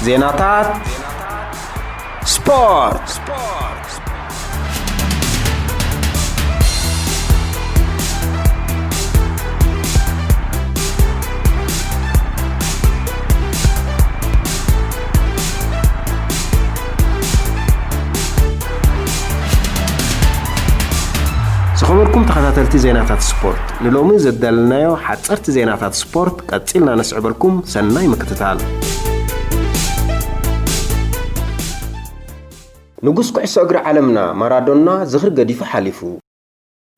ዜናታት ስፖርት። ዝኸበርኩም ተኸታተልቲ ዜናታት ስፖርት፣ ንሎሚ ዘዳለናዮ ሓጸርቲ ዜናታት ስፖርት ቀጺልና ነስዕበልኩም። ሰናይ ምክትታል። ንጉስ ኩዕሶ እግሪ ዓለምና ማራዶና ዝኽሪ ገዲፉ ሓሊፉ።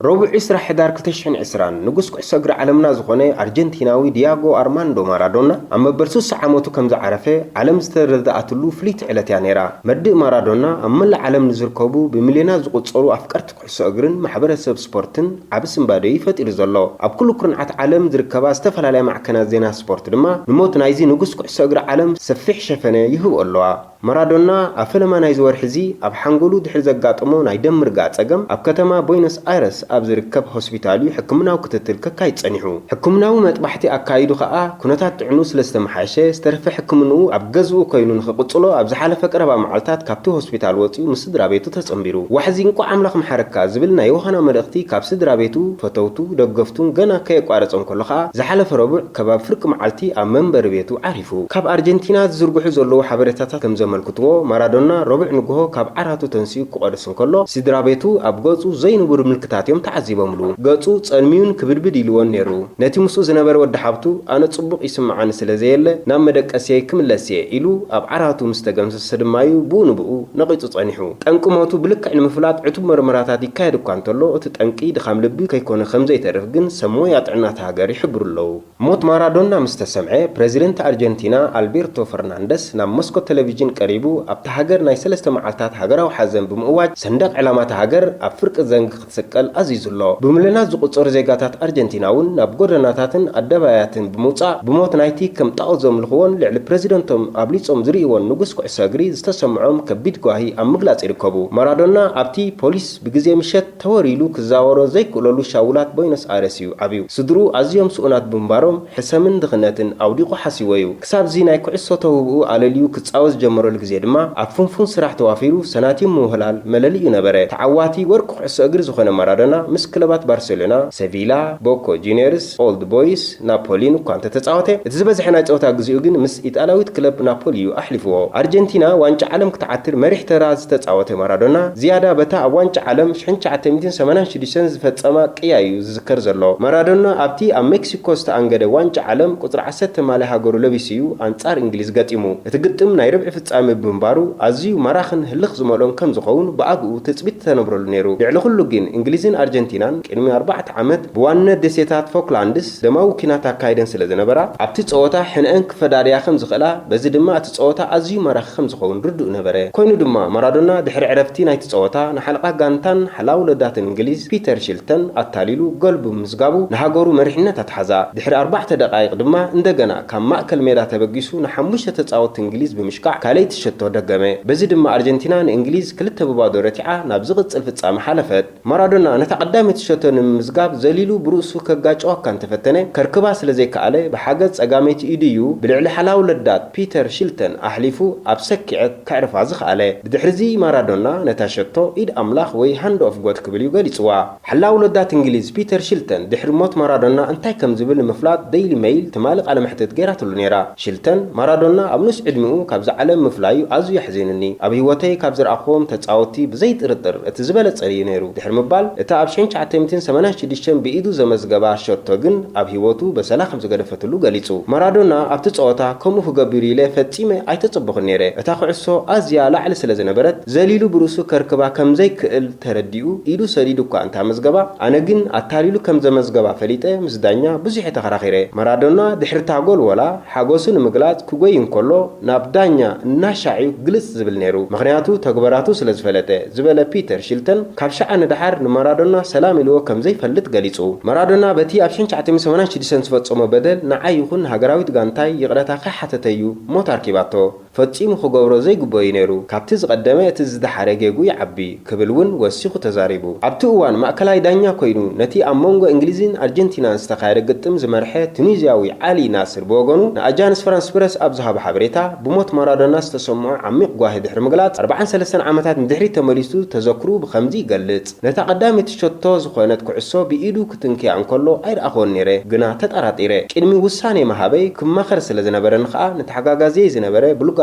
ረቡዕ ዕስራ ሕዳር ክልተ ሽሕን ዕስራን ንጉስ ኩዕሶ እግሪ ዓለምና ዝኾነ ኣርጀንቲናዊ ዲያጎ ኣርማንዶ ማራዶና ኣብ መበል ስሳ ዓመቱ ከም ዝዓረፈ ዓለም ዝተረድኣትሉ ፍልይቲ ዕለት እያ ነይራ። መድእ ማራዶና ኣብ መላእ ዓለም ንዝርከቡ ብሚልዮናት ዝቑጸሩ ኣፍቀርቲ ኩዕሶ እግርን ማሕበረሰብ ስፖርትን ዓቢ ስንባደ እዩ ፈጢሩ ዘሎ። ኣብ ኩሉ ኩርንዓት ዓለም ዝርከባ ዝተፈላለያ ማዕከናት ዜና ስፖርት ድማ ንሞት ናይዚ ንጉስ ኩዕሶ እግሪ ዓለም ሰፊሕ ሸፈነ ይህብኦ ኣለዋ። ማራዶና ኣብ ፈለማ ናይዚ ወርሒ እዚ ኣብ ሓንጎሉ ድሕሪ ዘጋጠሞ ናይ ደም ምርጋእ ጸገም ኣብ ከተማ ቦይኖስ ኣይረስ ኣብ ዝርከብ ሆስፒታል እዩ ሕክምናዊ ክትትል ከካይድ ጸኒሑ። ሕክምናዊ መጥባሕቲ ኣካይዱ ከኣ ኩነታት ጥዕኑ ስለ ዝተመሓየሸ ዝተረፈ ሕክምንኡ ኣብ ገዝኡ ኮይኑ ንኽቕጽሎ ኣብ ዝሓለፈ ቀረባ መዓልታት ካብቲ ሆስፒታል ወጺኡ ምስ ስድራ ቤቱ ተጸንቢሩ። ዋሕዚ እንቋዕ ኣምላኽ መሓረካ ዝብል ናይ ዮሃና መልእኽቲ ካብ ስድራ ቤቱ፣ ፈተውቱ፣ ደገፍቱን ገና ከየቋረጸ እንከሎ ከኣ ዝሓለፈ ረቡዕ ከባቢ ፍርቂ መዓልቲ ኣብ መንበሪ ቤቱ ዓሪፉ። ካብ ኣርጀንቲና ዝዝርግሑ ዘለዉ ሓበሬታታት ከም ዘመልክትዎ፣ ማራዶና ረቡዕ ንግሆ ካብ ዓራቱ ተንሲኡ ክቖርስ እንከሎ፣ ስድራ ቤቱ ኣብ ገጹ ዘይንቡር ምልክታት እዮም ተዓዚቦምሉ። ገጹ ጸልሚዩን ክብድብድ ኢልዎን ነይሩ። ነቲ ምስኡ ዝነበረ ወዲ ሓብቱ፣ "ኣነ ጽቡቕ ይስምዓኒ ስለ ዘየለ፣ ናብ መደቀስየይ ክምለስ እየ" ኢሉ ኣብ ዓራቱ ምስ ተገምሰሰ ድማ'ዩ ብኡ ንብኡ ነቒጹ ጸኒሑ። ጠንቂ ሞቱ ብልክዕ ንምፍላጥ ዕቱብ መርመራታት ይካየድ እኳ እንተሎ፣ እቲ ጠንቂ ድኻም ልቢ ከይኮነ ከም ዘይተርፍ ግን ሰብ ሞያ ጥዕና እታ ሃገር ይሕብሩ ኣለዉ። ሞት ማራዶና ምስ ተሰምዐ፣ ፕረዚደንት ኣርጀንቲና ኣልቤርቶ ፈርናንደስ ናብ መስኮት ቴሌቪዥን ቀሪቡ፣ ኣብታ ሃገር ናይ ሰለስተ መዓልታት ሃገራዊ ሓዘን ብምእዋጅ፣ ሰንደቕ ዕላማ እታ ሃገር ኣብ ፍርቂ ዘንጊ ክትስቀል ኣዚዙ ኣሎ። ብሚልዮናት ዝቑጸሩ ዜጋታት ኣርጀንቲና እውን ናብ ጎደናታትን ኣደባባያትን ብምውጻእ፣ ብሞት ናይቲ ከም ጣኦት ዘምልኽዎን ልዕሊ ፕረዚደንቶም ኣብሊጾም ዝርእይዎን ንጉስ ኩዕሶ እግሪ ዝተሰምዖም ከቢድ ጓሂ ኣብ ምግላጽ ይርከቡ። ማራዶና ኣብቲ ፖሊስ ብግዜ ምሸት ተወር ኢሉ ክዛወሮ ዘይክእለሉ ሻውላት ቦይኖስ ኣይረስ እዩ ዓብዩ። ስድርኡ ኣዝዮም ስኡናት ብምንባሮም፣ ሕሰምን ድኽነትን ኣውዲቑ ሓሲዎ እዩ። ክሳብ እዚ ናይ ኩዕሶ ተውህብኡ ኣለልዩ ክጻወት ዝጀመረሉ ግዜ ድማ፣ ኣብ ፍንፉን ስራሕ ተዋፊሩ ሰናቲም ምውህላል መለልዩ ነበረ። ተዓዋቲ ወርቂ ኩዕሶ እግሪ ዝኾነ ማራዶና፣ ምስ ክለባት ባርሴሎና፣ ሰቪላ፣ ቦኮ ጁኒየርስ፣ ኦልድ ቦይስ፣ ናፖሊን እኳ እንተተጻወተ፣ እቲ ዝበዝሐ ናይ ጸወታ ግዜኡ ግን ምስ ኢጣልያዊት ክለብ ናፖሊ እዩ ኣሕሊፍዎ። ኣርጀንቲና ዋንጫ ዓለም ክትዓትር መሪሕ ተራ ዝተጻወተ ማራዶና፣ ዝያዳ በታ ኣብ ዋንጫ ዓለም ሽሕን ትሽዓተ ሚእትን ሰማንያን ሽዱሽተን ዝፈጸማ ቅያ እዩ ዝዝከር ዘሎ። ማራዶና ኣብቲ ኣብ ሜክሲኮ ዝተኣንገደ ዋንጫ ዓለም ቁጽሪ ዓሰርተ ማልያ ሃገሩ ለቢሱ እዩ ኣንጻር እንግሊዝ ገጢሙ። እቲ ግጥም ናይ ርብዒ ፍጻመ ብምንባሩ፣ ኣዝዩ ማራኽን ህልኽ ዝመልኦን ከም ዝኸውን ብኣግኡ ትጽቢት ተነብረሉ ነይሩ። ልዕሊ ኩሉ ግን፣ እንግሊዝን ኣርጀንቲናን ቅድሚ ኣርባዕተ ዓመት ብዋንነት ደሴታት ፎክላንድስ ደማዊ ኲናት ኣካይደን ስለ ዝነበራ፣ ኣብቲ ጸወታ ሕነአን ክፈዳደያ ከም ዝኽእላ፣ በዚ ድማ እቲ ጸወታ ኣዝዩ ማራኺ ከም ዝኸውን ርዱእ ነበረ። ኮይኑ ድማ፣ ማራዶና ድሕሪ ዕረፍቲ ናይቲ ጸወታ ንሓለቓ ጋንታን ሓላው ወለዳትን እንግሊዝ ፒተር ሺልተን ኣታሊሉ ጎል ብምምዝጋቡ ንሃገሩ መሪሕነት ኣትሓዛ። ድሕሪ ኣርባዕተ ደቓይቕ ድማ እንደገና ካብ ማእከል ሜዳ ተበጊሱ ንሓሙሽተ ተጻወትቲ እንግሊዝ ብምሽካዕ ካልኣይቲ ሸቶ ደገመ። በዚ ድማ ኣርጀንቲና ንእንግሊዝ ክልተ ብባዶ ረቲዓ ናብ ዝቕጽል ፍጻመ ሓለፈት። ማራዶና ነታ ቀዳመይቲ ሸቶ ንምምዝጋብ ዘሊሉ ብርእሱ ከጋጨዋ እኳ እንተፈተነ፣ ከርክባ ስለ ዘይከኣለ፣ ብሓገዝ ጸጋመይቲ ኢዱ እዩ ብልዕሊ ሓላው ለዳት ፒተር ሺልተን ኣሕሊፉ ኣብ ሰኪዐት ከዕርፋ ዝኸኣለ። ብድሕሪዚ ማራዶና ነታ ሸቶ ኢድ ኣምላኽ ወይ ሃንድ ኦፍ ጎድ ክብል እዩ ገሊጽዋ። ሓላው ለዳት እንግሊዝ ፒተር ሺልተን ድሕሪ ሞት ማራዶና እንታይ ከም ዝብል ንምፍላጥ ዴይሊ ሜይል ትማሊ ቃለ መሕትት ገይራትሉ ነይራ። ሽልተን፣ ማራዶና ኣብ ንኡስ ዕድሚኡ ካብዛ ዓለም ምፍላዩ ኣዝዩ የሕዚኑኒ። ኣብ ህይወተይ ካብ ዝረኣኽዎም ተጻወትቲ ብዘይጥርጥር እቲ ዝበለጸ እዩ ነይሩ ድሕሪ ምባል፣ እታ ኣብ ሽሕን ትሽዓተ ሚእትን ሰማንያን ሽዱሽተን ብኢዱ ዘመዝገባ ሸቶ ግን ኣብ ህይወቱ በሰላ ከም ዝገደፈትሉ ገሊጹ። ማራዶና ኣብቲ ጸወታ ከምኡ ክገብር ኢለ ፈጺመ ኣይተጸበኹን ነይረ። እታ ኩዕሶ ኣዝያ ላዕሊ ስለ ዝነበረት፣ ዘሊሉ ብርእሱ ከርክባ ከም ዘይክእል ተረዲኡ ኢዱ ሰዲዱ እኳ እንተ ኣመዝገባ፣ ኣነ ግን ኣታሊሉ ከም ዘመዝገባ ፈሊጠ ምስ ዳኛ ብዙሕ እየ ተኸራኺረ። ማራዶና ድሕሪ እታ ጎል ወላ ሓጎሱ ንምግላጽ ክጎይ እንከሎ፣ ናብ ዳኛ እናሻዕዩ ግልጽ ዝብል ነይሩ፣ ምኽንያቱ ተግባራቱ ስለ ዝፈለጠ፣ ዝበለ ፒተር ሺልተን፣ ካብ ሸዓ ንደሓር ንማራዶና ሰላም ኢልዎ ከም ዘይፈልጥ ገሊጹ። ማራዶና በቲ ኣብ ሽሕን ትሽዓተ ሚእትን ሰማንያን ሽዱሽተን ዝፈጸሞ በደል ንዓይ ይኹን ንሃገራዊት ጋንታይ ይቕረታ ከይሓተተ እዩ ሞት ኣርኪባቶ። ፈጺሙ ክገብሮ ዘይግብኦ እዩ ነይሩ። ካብቲ ዝቐደመ እቲ ዝደሓረ ጌጉ ይዓቢ ክብል እውን ወሲኹ ተዛሪቡ። ኣብቲ እዋን ማእከላይ ዳኛ ኮይኑ ነቲ ኣብ መንጎ እንግሊዝን ኣርጀንቲናን ዝተኻየደ ግጥም ዝመርሐ ቱኒዝያዊ ዓሊ ናስር ብወገኑ ንኣጃንስ ፍራንስ ፕረስ ኣብ ዝሃቦ ሓበሬታ፣ ብሞት ማራዶና ዝተሰምዖ ዓሚቕ ጓሂ ድሕሪ ምግላጽ፣ ኣርባዓን ሰለስተን ዓመታት ንድሕሪት ተመሊሱ ተዘክሩ ብኸምዚ ይገልጽ። ነታ ቀዳመይቲ ሸቶ ዝኾነት ኩዕሶ ብኢዱ ክትንክያ እንከሎ ኣይረኣኽዎን ነይረ፣ ግና ተጠራጢረ። ቅድሚ ውሳኔ ምሃበይ ክማኸር ስለ ዝነበረኒ ከኣ ንተሓጋጋዝየይ ዝነበረ ቡልጋርያዊ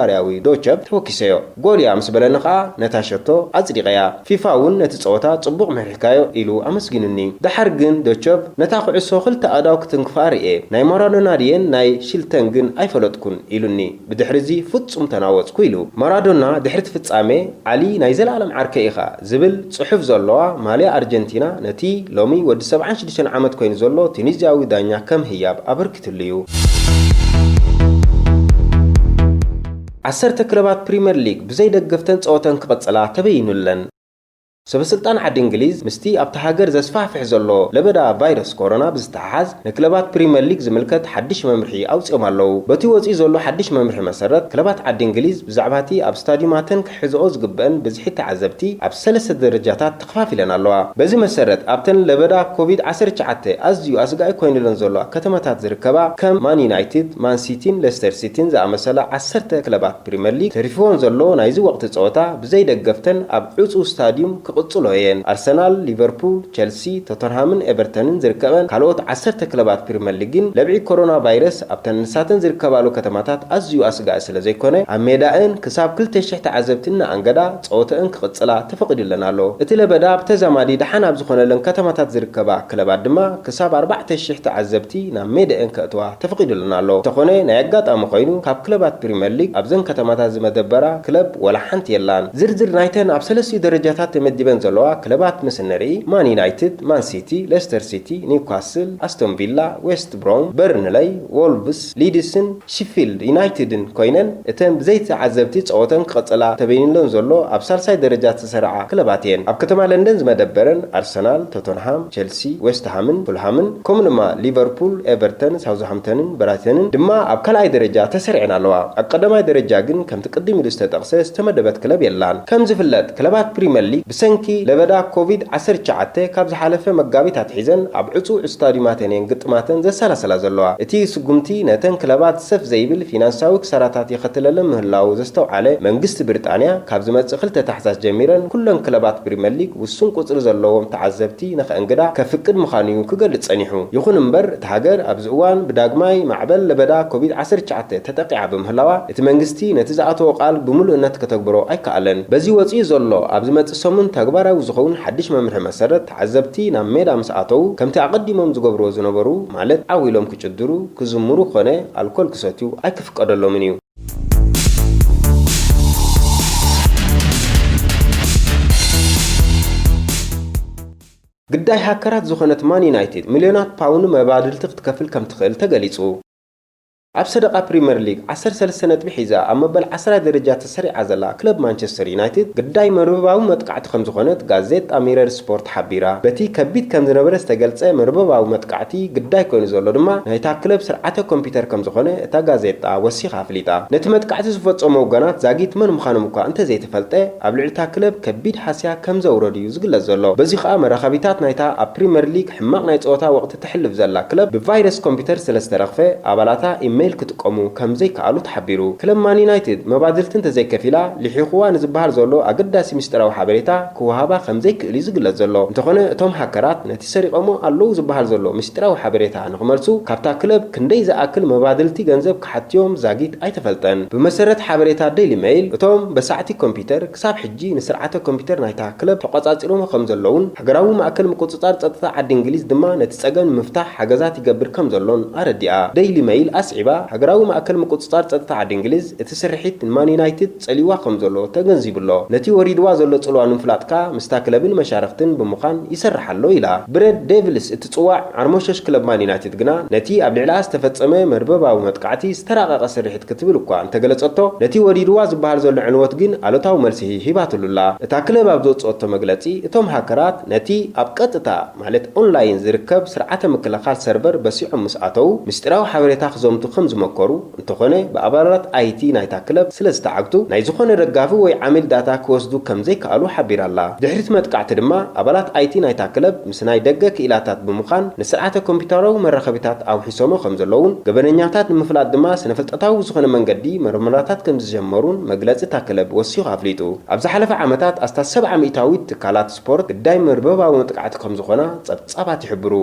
ዶቸብ ተወኪሰዮ። ጎል እያ ምስ በለኒ ከኣ ነታ ሸቶ ኣጽዲቐያ። ፊፋ እውን ነቲ ጸወታ ጽቡቕ መሪሕካዮ ኢሉ ኣመስጊኑኒ። ደሓር ግን ዶቸብ ነታ ኩዕሶ ክልተ ኣእዳው ክትንክፋ ርእየ። ናይ ማራዶና ድየን ናይ ሽልተንግን ኣይፈለጥኩን ኢሉኒ። ብድሕሪዚ ፍጹም ተናወጽኩ ኢሉ። ማራዶና ድሕሪ እቲ ፍጻሜ ዓሊ ናይ ዘላለም ዓርከይ ኢኻ ዝብል ጽሑፍ ዘለዋ ማልያ ኣርጀንቲና ነቲ ሎሚ ወዲ ሰብዓን ሽዱሽተን ዓመት ኮይኑ ዘሎ ቱኒዝያዊ ዳኛ ከም ህያብ ኣበርኪትሉ እዩ። ዓሰርተ ክለባት ፕሪምየር ሊግ ብዘይ ደገፍተን ጸወተን ክቕጽላ ተበይኑለን። ሰበስልጣን ዓዲ እንግሊዝ ምስቲ ኣብታ ሃገር ዘስፋሕፍሕ ዘሎ ለበዳ ቫይረስ ኮሮና ብዝተሓሓዝ ንክለባት ፕሪምየር ሊግ ዝምልከት ሓድሽ መምርሒ ኣውጺኦም ኣለዉ። በቲ ወጺኡ ዘሎ ሓድሽ መምርሒ መሰረት፣ ክለባት ዓዲ እንግሊዝ ብዛዕባ እቲ ኣብ ስታዲዩማተን ክሕዝኦ ዝግበአን ብዝሒ ተዓዘብቲ ኣብ ሰለስተ ደረጃታት ተኸፋፊለን ኣለዋ። በዚ መሰረት፣ ኣብተን ለበዳ ኮቪድ ዓሰርተ ትሽዓተ ኣዝዩ ኣስጋኢ ኮይኑለን ዘለዋ ከተማታት ዝርከባ ከም ማን ዩናይትድ፣ ማን ሲቲን ሌስተር ሲቲን ዝኣመሰላ ዓሰርተ ክለባት ፕሪምየር ሊግ ተሪፍዎን ዘሎ ናይዚ ወቕቲ ጸወታ ብዘይ ደገፍተን ኣብ ዕጹው ስታዲዩም ክቕጽሎ እየን። ኣርሰናል፣ ሊቨርፑል፣ ቸልሲ፣ ቶተንሃምን ኤቨርተንን ዝርከበን ካልኦት ዓሰርተ ክለባት ፕሪምየር ሊግን ለብዒ ኮሮና ቫይረስ ኣብተን ንሳተን ዝርከባሉ ከተማታት ኣዝዩ ኣስጋኢ ስለ ዘይኮነ፣ ኣብ ሜዳእን ክሳብ ክልተ ሽሕ ተዓዘብቲ እናኣንገዳ ጸወተአን ክቕጽላ ተፈቒዱለን ኣሎ። እቲ ለበዳ ብተዛማዲ ደሓን ኣብ ዝኾነለን ከተማታት ዝርከባ ክለባት ድማ ክሳብ ኣርባዕተ ሽሕ ተዓዘብቲ ናብ ሜዳእን ከእትዋ ተፈቒዱለን ኣሎ። እንተኾነ፣ ናይ ኣጋጣሚ ኮይኑ፣ ካብ ክለባት ፕሪምየር ሊግ ኣብዘን ከተማታት ዝመደበራ ክለብ ወላ ሓንቲ የላን። ዝርዝር ናይተን ኣብ ሰለስቲኡ ደረጃታት ተመዲበን ዘለዋ ክለባት ምስ እንርኢ፣ ማን ዩናይትድ፣ ማን ሲቲ፣ ሌስተር ሲቲ፣ ኒውካስል፣ ኣስቶን ቪላ፣ ዌስት ብሮም፣ በርንለይ፣ ዎልቭስ፣ ሊድስን ሺፊልድ ዩናይትድን ኮይነን፣ እተን ብዘይ ተዓዘብቲ ጸወተን ክቐጽላ ተበይኑለን ዘሎ ኣብ ሳልሳይ ደረጃ ዝተሰርዓ ክለባት እየን። ኣብ ከተማ ለንደን ዝመደበረን ኣርሰናል፣ ቶተንሃም፣ ቸልሲ፣ ዌስትሃምን ፉልሃምን፣ ከምኡ ድማ ሊቨርፑል፣ ኤቨርተን፣ ሳውዝሃምተንን ብራይተንን ድማ ኣብ ካልኣይ ደረጃ ተሰሪዐን ኣለዋ። ኣብ ቀዳማይ ደረጃ ግን ከምቲ ቅድም ኢሉ ዝተጠቕሰ ዝተመደበት ክለብ የላን። ከም ዝፍለጥ፣ ክለባት ፕሪምየር ሊግ ብሰንኪ ለበዳ ኮቪድ ዓሰርተ ትሽዓተ ካብ ዝሓለፈ መጋቢት ኣትሒዘን ኣብ ዕጹው ስታዲዩማተን እየን ግጥማተን ዘሰላስላ ዘለዋ። እቲ ስጉምቲ ነተን ክለባት ሰፍ ዘይብል ፊናንሳዊ ክሳራታት የኸትለለን ምህላዉ ዘስተውዓለ መንግስቲ ብሪጣንያ፣ ካብ ዝመጽእ ክልተ ታሕሳስ ጀሚረን ኩለን ክለባት ፕሪምየር ሊግ ውሱን ቁጽሪ ዘለዎም ተዓዘብቲ ንኸእንግዳ ከፍቅድ ምዃኑ እዩ ክገልጽ ጸኒሑ። ይኹን እምበር፣ እታ ሃገር ኣብዚ እዋን ብዳግማይ ማዕበል ለበዳ ኮቪድ ዓሰርተ ትሽዓተ ተጠቂዓ ብምህላዋ፣ እቲ መንግስቲ ነቲ ዝኣተዎ ቃል ብምሉእነት ከተግብሮ ኣይከኣለን። በዚ ወጺኡ ዘሎ፣ ኣብ ዝመጽእ ሰሙን ተግባራዊ ዝኸውን ሓድሽ መምርሒ መሰረት፣ ተዓዘብቲ ናብ ሜዳ ምስ ኣተዉ፣ ከምቲ ኣቐዲሞም ዝገብርዎ ዝነበሩ፣ ማለት ዓው ኢሎም ክጭድሩ፣ ክዝምሩ ኮነ ኣልኮል ክሰትዩ ኣይክፍቀደሎምን እዩ። ግዳይ ሃከራት ዝኾነት ማን ዩናይትድ፣ ሚልዮናት ፓውንድ መባድልቲ ክትከፍል ከም ትኽእል ተገሊጹ። ኣብ ሰደቓ ፕሪምየር ሊግ ዓሰርተ ሰለስተ ነጥቢ ሒዛ ኣብ መበል ዓስራይ ደረጃ ተሰሪዓ ዘላ ክለብ ማንቸስተር ዩናይትድ፣ ግዳይ መርበባዊ መጥቃዕቲ ከም ዝኾነት ጋዜጣ ሚረር ስፖርት ሓቢራ። በቲ ከቢድ ከም ዝነበረ ዝተገልጸ መርበባዊ መጥቃዕቲ ግዳይ ኮይኑ ዘሎ ድማ ናይታ ክለብ ስርዓተ ኮምፒተር ከም ዝኾነ እታ ጋዜጣ ወሲኻ ኣፍሊጣ። ነቲ መጥቃዕቲ ዝፈጸሙ ወገናት ዛጊት መን ምዃኖም እኳ እንተዘይተፈልጠ፣ ኣብ ልዕሊ እታ ክለብ ከቢድ ሃስያ ከም ዘውረዱ እዩ ዝግለጽ ዘሎ። በዚ ኸኣ መራኸቢታት ናይታ ኣብ ፕሪምየር ሊግ ሕማቕ ናይ ጸወታ ወቕቲ ተሕልፍ ዘላ ክለብ ብቫይረስ ኮምፒተር ስለ ዝተረኽፈ፣ ኣባላታ ኢሜይል ክጥቀሙ ከም ዘይከኣሉ ተሓቢሩ። ክለብ ማን ዩናይትድ መባድልቲ እንተዘይከፊላ፣ ልሒኹዋ ንዝበሃል ዘሎ ኣገዳሲ ምስጢራዊ ሓበሬታ ክወሃባ ከም ዘይክእል እዩ ዝግለጽ ዘሎ። እንተኾነ፣ እቶም ሃከራት ነቲ ሰሪቐሞ ኣለዉ ዝበሃል ዘሎ ምስጢራዊ ሓበሬታ ንኽመልሱ፣ ካብታ ክለብ ክንደይ ዝኣክል መባድልቲ ገንዘብ ክሓትዮም ዛጊት ኣይተፈልጠን። ብመሰረት ሓበሬታ ዴይሊ ሜይል፣ እቶም በሳዕቲ ኮምፒተር ክሳብ ሕጂ ንስርዓተ ኮምፒተር ናይታ ክለብ ተቖጻጺሮሞ ከም ዘለውን፣ ሃገራዊ ማእከል ምቁጽጻር ጸጥታ ዓዲ እንግሊዝ ድማ ነቲ ጸገም ንምፍታሕ ሓገዛት ይገብር ከም ዘሎን ኣረዲኣ። ዴይሊ ሜይል ኣስዒባ፣ ሃገራዊ ማእከል ምቁጽጻር ጸጥታ ዓዲ እንግሊዝ፣ እቲ ስርሒት ንማን ዩናይትድ ጸሊዋ ከም ዘሎ ተገንዚቡ ኣሎ። ነቲ ወሪድዋ ዘሎ ጽልዋ ንምፍላጥ ከኣ ምስታ ክለብን መሻርኽትን ብምዃን ይሰርሕ ኣሎ ኢላ። ብሬድ ዴቪልስ እትጽዋዕ ዓርሞሸሽ ክለብ ማን ዩናይትድ ግና ነቲ ኣብ ልዕሊኣ ዝተፈጸመ መርበባዊ መጥቃዕቲ ዝተራቐቐ ስርሒት ክትብል እኳ እንተገለጸቶ፣ ነቲ ወሪድዋ ዝበሃል ዘሎ ዕንወት ግን ኣሉታዊ መልሲ ሂባትሉ ኣላ። እታ ክለብ ኣብ ዘውጽኦቶ መግለጺ፣ እቶም ሃከራት ነቲ ኣብ ቀጥታ፣ ማለት ኦንላይን፣ ዝርከብ ስርዓተ ምክልኻል ሰርቨር በሲዖም ምስ ኣተዉ፣ ምስጢራዊ ሓበሬታ ክዘምቱ ከም ዝመከሩ፣ እንተኾነ ብኣባላት ኣይቲ ናይታ ክለብ ስለ ዝተዓግቱ ናይ ዝኾነ ደጋፊ ወይ ዓሚል ዳታ ክወስዱ ከም ዘይከኣሉ ሓቢራ ኣላ። ድሕሪት መጥቃዕቲ ድማ ኣባላት ኣይቲ ናይታ ክለብ ምስ ናይ ደገ ክኢላታት ብምዃን ንስርዓተ ኮምፒውተራዊ መራኸቢታት ኣውሒሶሞ ከም ዘለውን ገበነኛታት ንምፍላጥ ድማ ስነፍልጠታዊ ዝኾነ መንገዲ መርመራታት ከም ዝጀመሩን መግለጺ እታ ክለብ ወሲኹ ኣፍሊጡ። ኣብ ዝሓለፈ ዓመታት ኣስታት ሰብዓ ሚእታዊት ትካላት ስፖርት ግዳይ መርበባዊ መጥቃዕቲ ከም ዝኾና ጸብጻባት ይሕብሩ።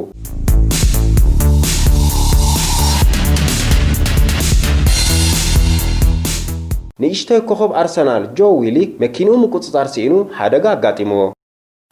ንእሽቶይ ኮኸብ ኣርሰናል ጆ ዊሊክ መኪንኡ ምቁጽጻር ስኢኑ ሓደጋ ኣጋጢምዎ።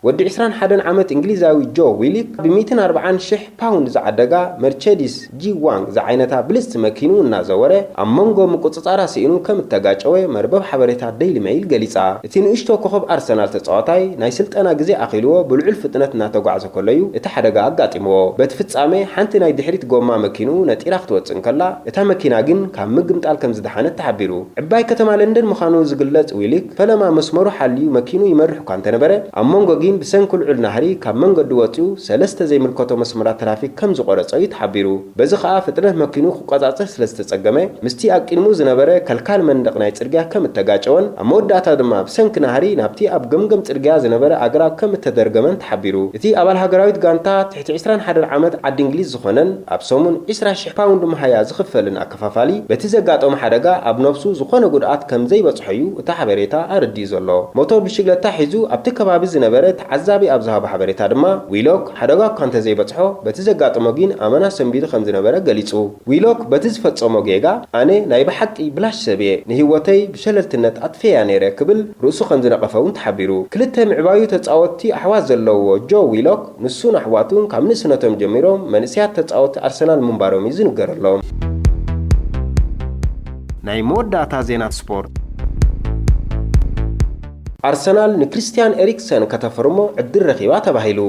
ወዲ ዕስራን ሓደን ዓመት እንግሊዛዊ ጆ ዊሊክ ብ ሚእትን ኣርብዓን ሽሕ ፓውንድ ዝዓደጋ መርቸዲስ ጂ ዋንግ ዝዓይነታ ብልጽቲ መኪንኡ እናዘወረ ኣብ መንጎ ምቁጽጻራ ስኢኑ ከም እተጋጨወ መርበብ ሓበሬታ ዴይሊ ሜይል ገሊጻ። እቲ ንእሽቶ ኮኸብ ኣርሰናል ተጻዋታይ ናይ ስልጠና ግዜ ኣኺልዎ ብልዑል ፍጥነት እናተጓዕዘ ከሎ'ዩ እቲ ሓደጋ ኣጋጢምዎ። በቲ ፍጻመ ሓንቲ ናይ ድሕሪት ጎማ መኪንኡ ነጢራ ክትወጽእ እንከላ፣ እታ መኪና ግን ካብ ምግምጣል ከም ዝደሓነት ተሓቢሩ። ዕባይ ከተማ ለንደን ምዃኑ ዝግለጽ ዊሊክ፣ ፈለማ መስመሩ ሓልዩ መኪኑ ይመርሕ እኳ እንተነበረ፣ ኣብ መንጎ ግን ብሰንኪ ልዑል ናህሪ ካብ መንገዱ ወጺኡ ሰለስተ ዘይምልከቶ መስመራት ትራፊክ ከም ዝቖረጸ እዩ ተሓቢሩ። በዚ ኸኣ ፍጥነት መኪኑ ክቆጻጸር ስለ ዝተጸገመ፣ ምስቲ ኣብ ቅድሚኡ ዝነበረ ከልካል መንደቕ ናይ ጽርግያ ከም እተጋጨወን፣ ኣብ መወዳእታ ድማ ብሰንኪ ናህሪ ናብቲ ኣብ ገምገም ጽርግያ ዝነበረ ኣግራብ ከም እተደርገመን ተሓቢሩ። እቲ ኣባል ሃገራዊት ጋንታ ትሕቲ ዕስራን ሓደን ዓመት ዓዲ እንግሊዝ ዝኾነን ኣብ ሰሙን ዕስራ ሽሕ ፓውንድ መሃያ ዝኽፈልን ኣከፋፋሊ፣ በቲ ዘጋጠሞ ሓደጋ ኣብ ነብሱ ዝኾነ ጉድኣት ከም ዘይበጽሖ እዩ እቲ ሓበሬታ ኣረዲኡ ዘሎ። ሞቶር ብሽግለታ ሒዙ ኣብቲ ከባቢ ዝነበረ ተዓዛቢ ኣብ ዝሃቦ ሓበሬታ ድማ፣ ዊሎክ ሓደጋ እኳ እንተዘይበጽሖ፣ በቲ ዘጋጠሞ ግን ኣመና ሰንቢዱ ከም ዝነበረ ገሊጹ። ዊሎክ በቲ ዝፈጸሞ ጌጋ፣ "ኣነ ናይ ብሓቂ ብላሽ ሰብ እየ፣ ንህይወተይ ብሸለልትነት ኣጥፍየያ ነይረ" ክብል ርእሱ ከም ዝነቐፈ እውን ተሓቢሩ። ክልተ ምዕባዩ ተጻወትቲ ኣሕዋት ዘለዎ ጆ ዊሎክ፣ ንሱን ኣሕዋቱን ካብ ንእስነቶም ጀሚሮም መንእሰያት ተጻወትቲ ኣርሰናል ምንባሮም እዩ ዝንገረሎም። ናይ መወዳእታ ዜና ስፖርት። ኣርሰናል ንክሪስትያን ኤሪክሰን ከተፈርሞ ዕድል ረኺባ ተባሂሉ።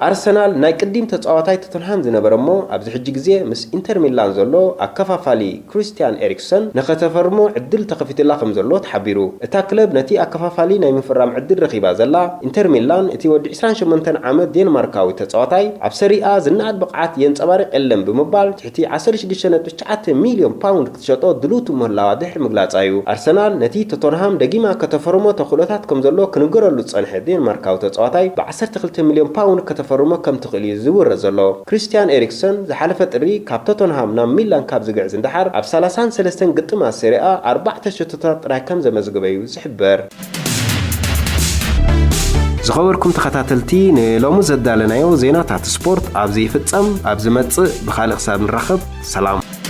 ኣርሰናል ናይ ቅዲም ተጻዋታይ ቶተንሃም ዝነበረ እሞ ኣብዚ ሕጂ ግዜ ምስ ኢንተር ሚላን ዘሎ ኣከፋፋሊ ክሪስትያን ኤሪክሰን ንኸተፈርሞ ዕድል ተኸፊትላ ከም ዘሎ ተሓቢሩ። እታ ክለብ ነቲ ኣከፋፋሊ ናይ ምፍራም ዕድል ረኺባ ዘላ ኢንተር ሚላን፣ እቲ ወዲ ዕስራን ሸሞንተን ዓመት ዴንማርካዊ ተጻዋታይ ኣብ ሰሪኣ ዝነኣድ ብቕዓት የንጸባርቕ የለን ብምባል ትሕቲ ዓሰርተ ሽዱሽተ ነጥቢ ትሽዓተ ሚልዮን ፓውንድ ክትሸጦ ድልውቲ ምህላዋ ድሕሪ ምግላጻ እዩ። ኣርሰናል ነቲ ቶተንሃም ደጊማ ከተፈርሞ ተኽእሎታት ከም ዘሎ ክንገረሉ ዝጸንሐ ዴንማርካዊ ተጻዋታይ ብ ዓሰርተ ክልተ ሚልዮን ፓውንድ ከተፈርሞ ከም ትኽእል እዩ ዝውረ ዘሎ። ክሪስትያን ኤሪክሰን ዝሓለፈ ጥሪ ካብ ቶተንሃም ናብ ሚላን ካብ ዝግዕዝ እንደሓር ኣብ ሰላሳን ሰለስተን ግጥማት ሴሪኣ ኣርባዕተ ሸቶታት ጥራይ ከም ዘመዝገበ እዩ ዝሕበር። ዝኸበርኩም ተኸታተልቲ፣ ንሎሚ ዘዳለናዮ ዜናታት ስፖርት ኣብዚ ይፍጸም። ኣብ ዝመጽእ ብኻልእ ክሳብ ንራኸብ፣ ሰላም።